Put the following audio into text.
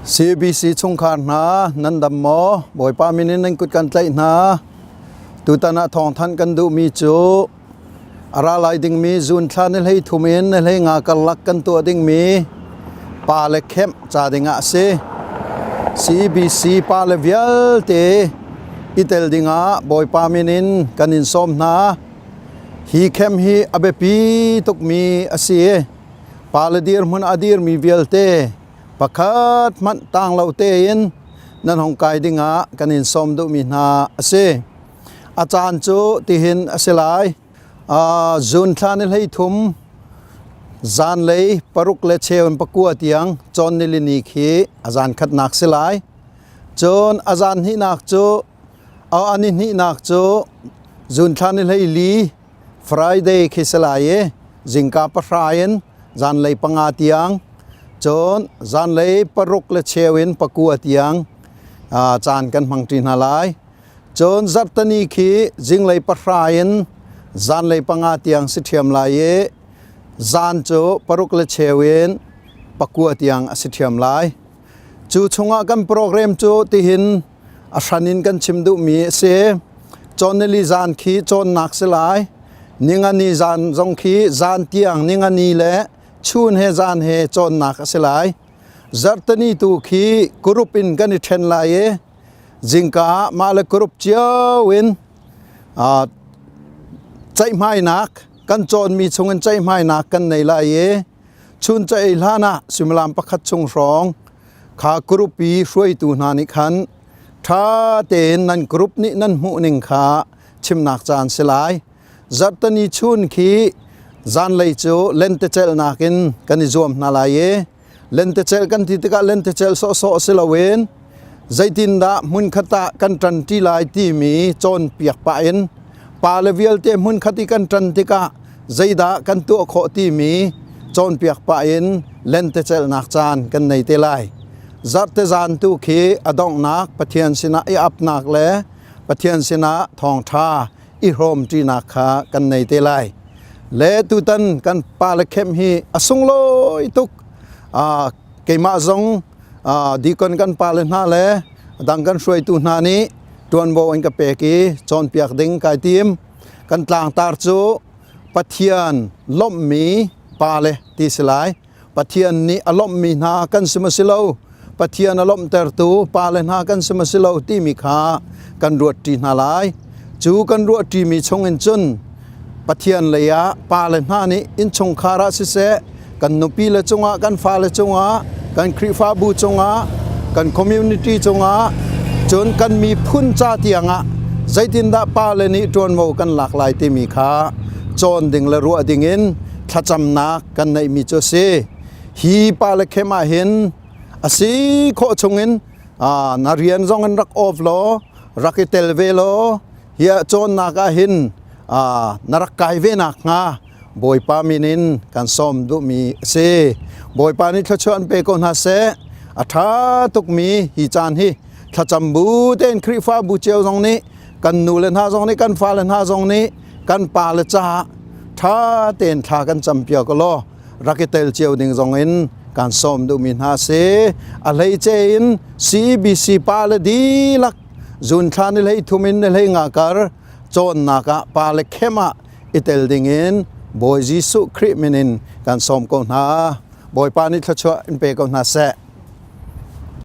CBC chungkhar hna nan dam maw? Bawipa min in nan kut kan tlaih hna. Tutan ah thawngthanh kan duhmi cu a ra lai dingmi June thla ni hlei thum in ni hlei nga karlak kan tuah dingmi pa le camp ca dingah a si. CBC pa le vialte i tel dingah Bawipa min in kan in sawm hna. Hi camp hi a biapi tukmi a si. Pa le dirhmun a dirmi vialte pakhat hmanh tang lo tein nan hong kai dingah kan in sawm duhmi hna a si. A caan cu tihin a si lai. June thla ni 13 zanlei 6 le cheu in 9 tiang cawn nilini khi a zan khatnak si lai. Cun a zan hnihnak cu a ni hnihnak cu June thla ni 14 Friday khi si lai i zingka 9 in zanlei 5 tiang cun zanlei 6 le cheu in 9 tiang caan kan hmang ṭi hna lai. Cun zarhteni khi zinglei 9 in zanlei 5 tiang si ṭhiam lai i zan cu 6 le cheu in 9 tiang a si ṭhiam lai. Cu chungah kan program cu tihin a hran in kan chim duhmi a si. Cawnili zan khi cawnnak si lai. Ningani zan zong khi zan tiang ningani le chun he zan he cawnnak a si lai. Zarhteni tu khi group in kan i ṭhen lai i zingka ah mah le group cio in ceihmainak kan cawnmi chungin ceihmainak kan nei lai i chun ca ei hlan ah suimilam pakhat chung hrawng kha group i hruaitu hna nih khan ṭha tein nan group nih nan hmuh ning kha chimnak caan si lai. Zarhteni chun khi zanlei cu lentecelhnak in kan i zuam hna lai i lentecelh kan ti tikah lentecelh sawhsawh si loin zeitindah hmunkhat ah kan ṭanṭi lai timi cawnpiak pah in pale vialte hmunkhat i kan ṭan tikah zeidah kan tuah khawh timi cawnpiak pah in lentecelhnak caan kan nei te lai. Zarhte zan tu khi a donghnak Pathian sinah i apnak le Pathian sinah thawngṭha i hrawmṭinak kha kan nei te lai. Le tutan kan pale camp hi a sunglawi tuk. Keimah zong deacon kan pale hna le dang kan hruaitu hna nih ṭuanvo an ka pek i cawnpiak ding kai tim. Kan tlangtar cu Pathian lawmhmi pale ti si lai. Pathian nih a lawmhmi hna kan si maw si lo, Pathian a lawmhtertu pale hna kan si maw si lo timi kha kan ruatṭi hna lai. Cu kan ruahṭimi chungin cun Pathian lei ah pale hna nih innchungkhar ah siseh, kan nupile cungah, kan fale cungah, kan Khrihfabu cungah, kan community cungah, cun kan miphun ca tiangah zeitindah pale nih ṭuanvo kan lak lai timi kha cawn ding le ruah dingin thlacamnak kan neihmi cu a si. Hi pale khem ah hin a si khawh chungin na rian zong in rak off law rak i tel ve law hi ah cawnnak ah hin na rak kai ve nak hnga Bawipa min in kan sawm duhmi a si. Bawipa nih thluachuah an pe ko hna seh. A ṭha tukmi hi caan hi thlacam bu tein Khrihfabu cio zong nih kan nu le hna zong nih kan fale hna zong nih kan pa le caah ṭha tein thla kan cam piak ko law rak i tel cio ding zong in kan sawm duhmi hna si. A hleice in CEBC pa le dihlak zun thla ni hlei thum in ni hlei nga kar cawnnak ah pa le khem ah i tel ding in Bawi Jesuh Khrih min in kan sawm ko hna. Bawipa nih thluachuah in pe ko hna seh.